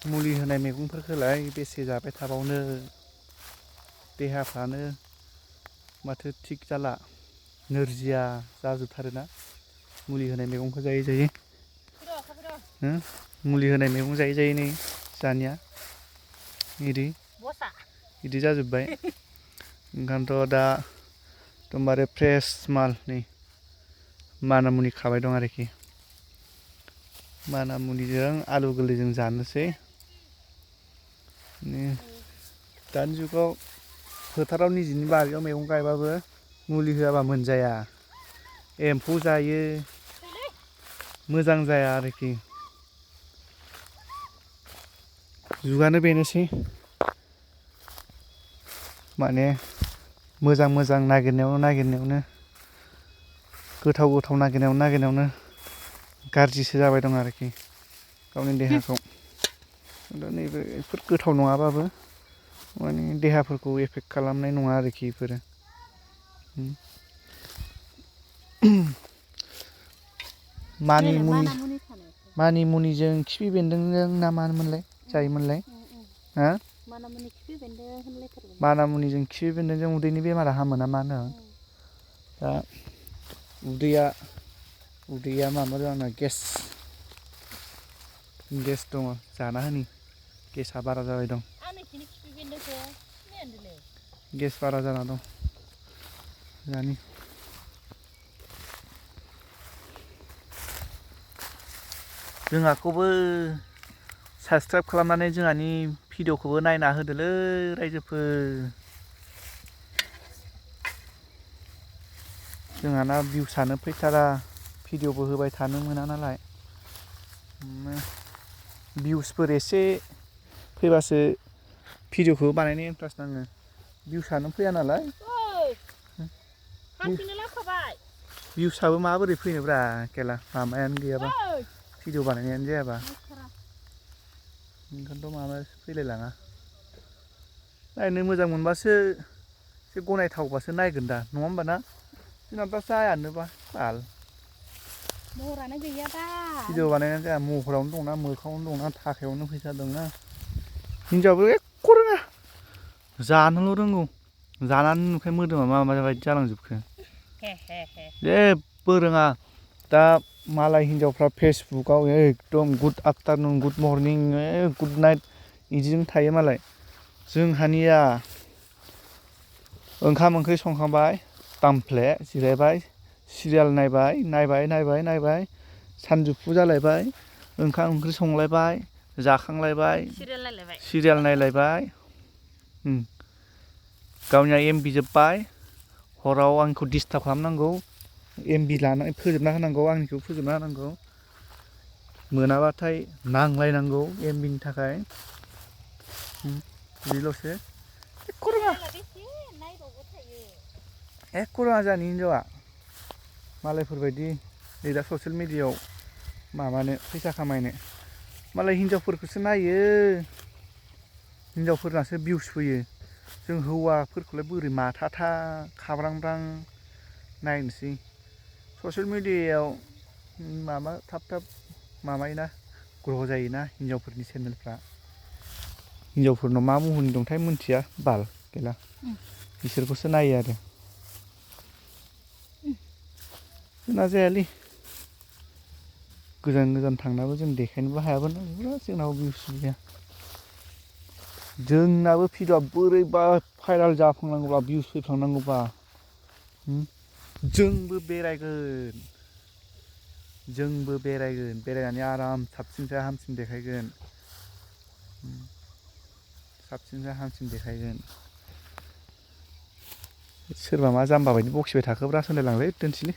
मुलि होनाय मैगंफोरखौलाय बेसे जाबाय थाबावनो देहाफ्रानो माथो थिग जाला नोरजिया जाजोबथारोना मुलि होनाय मैगंखौ जायै जायै मुलि होनाय मैगं जायै जायै नै जानिया इदि जाजोब्बाय ओंखायनोथ' दा एकदमबारे फ्रेस माल नै माना मुनि खाबाय दं आरोखि माना मुनिजों आलु गोरलैजों जानोसै दानि जुगाव फोथाराव निजिनि बारियाव मैगं गायबाबो मुलि होआबा मोनजाया एम्फौ जायो मोजां जाया आरोखि जुगानो बेनोसै माने मोजां मोजां नागिरनायावनो गोथाव गोथाव नागिरनायावनो गाज्रिसो जाबाय दं आरोखि गावनि देहाखौ दा नैबे बेफोर गोथाव नङाबाबो माने देहाफोरखौ एफेक्ट खालामनाय नङा आरोखि बेफोरो मानि मुनिजों खिफि बेन्दोंजों ना मामोनलाय जायोमोनलाय हा माना मुनिजों खिफि बेन्दोंजों उदैनि बेमारा हामो ना मा होनो दा उदैया माबा आंना गेस दङ जाना होनि गेसा बारा जाबाय दं गेस बारा जाना दं जानि जोंहाखौबो साबसक्राइब खालामनानै जोंहानि भिडिअ'खौबो नायना होदोलै रायजोफोर जोंहाना भिउसानो फैथारा भिडिअ'बो होबाय थानो मोना नालाय भिउसफोर एसे फैबासो भिडिअ'खौ बानायनो इन्टारेस्ट नाङो भिउसानो फैया नालाय भिउसाबो माबोरै फैनोब्रा केला माबायानो गैयाबा भिडिअ बानायनायानो जायाबा ओंखायनोथ' माबासो फैलायलाङा नायनो मोजां मोनबासो एसे गनायथावबासो नायगोन दा नङा होमबा ना जोंना दा जायानोबा बाल महरानो गैया दा भिडिअ बानायनायानो जाया महरावनो दंना मोखाङावनो दंना थाखायावनो फैसा दंना हिनजावाबो एख' रोङा जानोल' रोंगौ जानानै नुखाय मोदोमा माबायदि जालांजोबखो जेबो रोङा दा मालाय हिनजावफ्रा फेसबुकाव एकदम good afternoon good morning good night बिदिजों थायो मालाय जोंहानिया ओंखाम ओंख्रि संखांबाय दामफ्ले जिरायबाय सिरियाल नायबाय सानजौफु जालायबाय ओंखाम ओंख्रि संलायबाय जाखांलायबाय सिरियाल नायलायबाय गावनिया एमबि जोब्बाय हराव आंखौ डिस्टार्ब खालामनांगौ एमबि लानानै फोजोबना होनांगौ आंनिखौ फोजोबना होनांगौ मोनाबाथाय नांलायनांगौ एमबिनि थाखाय बिदिल'सो एख' रोङा जोंहानि हिनजावा मालायफोरबायदि नै दा ससियेल मिडियायाव माबानो फैसा खामायनो मालाय हिनजावफोरखौसो नायो हिनजावफोरनासो भिउस फैयो जों हौवाफोरखौलाय बोरै माथाथा खाब्रांब्रां नायनोसै ससियेल मिडियायाव माबा थाब माबायोना ग्र' जायोना हिनजावफोरनि चेनेलफ्रा हिनजावफोरनाव मा महरनि दंथाय मिथिया बाल गैला बिसोरखौसो नायो आरो जोंना जायालै गोजान थांनाबो जों देखायनोबो हायाबो जोंनाव भिउस गैया जोंनाबो भिडिअ'आ बोरैबा भाइराल जाफ्लांनांगौबा भिउस फैफ्लांनांगौबा जोंबो बेरायगोन बेरायनानै आराम साबसिननिफ्राय हामसिन देखायगोन सोरबा मा जाम्बा बायदि बखिबाय थाखोब्रा होनलायलांलै दोनसैलै